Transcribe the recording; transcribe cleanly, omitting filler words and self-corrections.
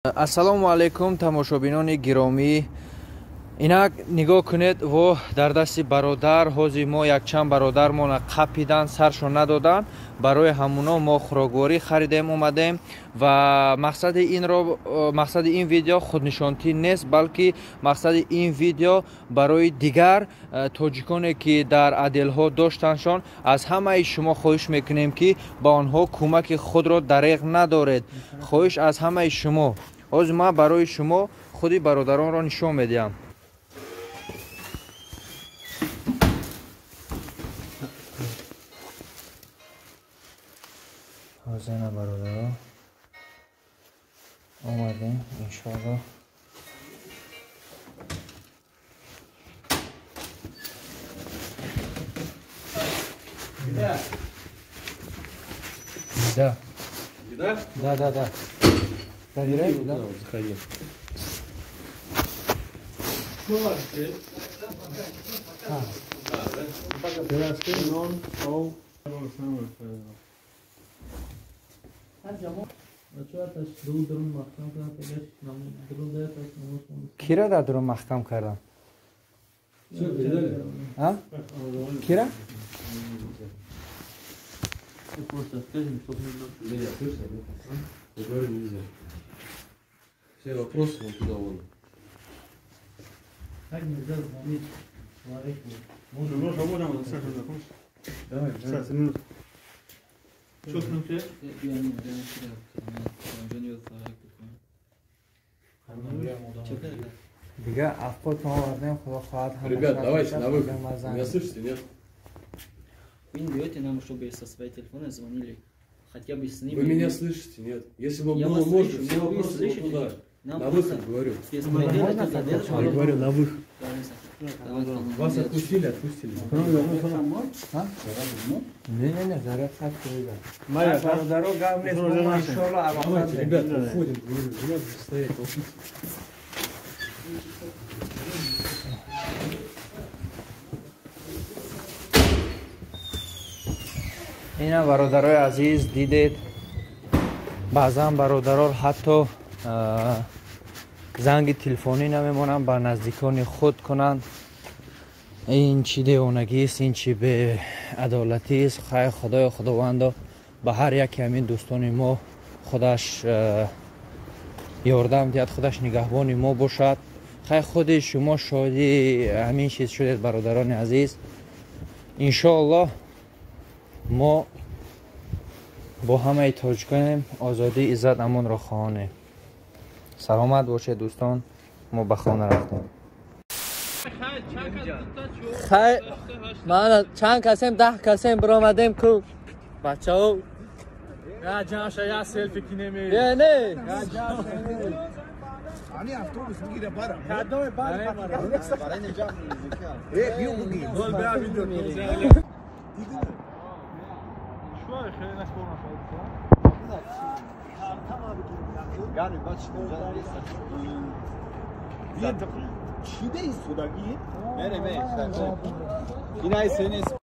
Ассалому алайкум, тамошобинони гиромӣ. Инак нигоҳ кунед, во дар дасти бародар ҳозир мо якчанд бародармона қапидан, саршон надоданд. Барои ҳамуно мо хӯрокворӣ харидем, омадем ва мақсади мақсади ин видео худнишонтӣ нест, балки мақсади ин видео барои дигар тоҷиконе, ки дар отделҳо доштаншон, аз ҳамаи шумо хоҳиш мекунем, ки ба онҳо кӯмаки худро дареғ надоред. Хоҳиш аз ҳамаи шумо. Ҳозир ман барои шумо худи бародаронро нишон медиҳам. Ҳозир бародаро омадем, иншоалло. Да. Еда? Да. Проверяй, да? Заходи. Кира дар дурун маҳкам кардам? А? Кира? Меня слышно, да? Я говорю, нельзя. Все вопросы вон туда вон. Так нельзя звонить человеку. Можно, можно, Саша, закончи. Давай, сейчас, минуту. Что с ним? Дига авқот мо овардем, худо хоҳад. Ребят, давайте на выход. Меня слышите, нет? Вы не даете нам, чтобы со своей телефона звонили. Хотя бы с ними. Вы меня слышите, нет? Если бы Я было вас можно, слышу, все но вы вопросы слышите? вот туда. Нам На просто выход, говорю. без предела. Я говорю, на выход. Вас отпустили, отпустили. Не, заряд так. Бародаро гап нест, мо иншоалло. Давайте, ребята, уходим. Говорю, не надо стоять, толпиться. Ина бародарои азиз, дидед, баъзан бародарор ҳатто занги телефонӣ намемонанд ба наздикони худ кунанд. Ин чӣ девонагист, ин чӣ беадолатист? Хайр, худоё, худовандо, ба ҳар яке ҳамин дӯстони мо худаш ёрдам диҳад, худаш нигаҳбони мо бошад. Хайр, худи шумо шоҳиди ҳамин чиз шудед, бародарони азиз. Иншоаллоҳ мо бо ҳамаи тоҷиконем, озодӣ, иззат, амонро хоҳонем. Саломат бошед, дӯстон, мо ба хона рафтем. Хайр, мана чанд касем, 10 касем биромадем ку бачаҳо. Я ҷамша, я селфи кинем. Не, не. Ани автобус бигира бара. Кадоме бара? Бара инҷа. Э, биё бигир. Гол бия видео. Чиде истодагӣ? Не, не, не. Ина СНС.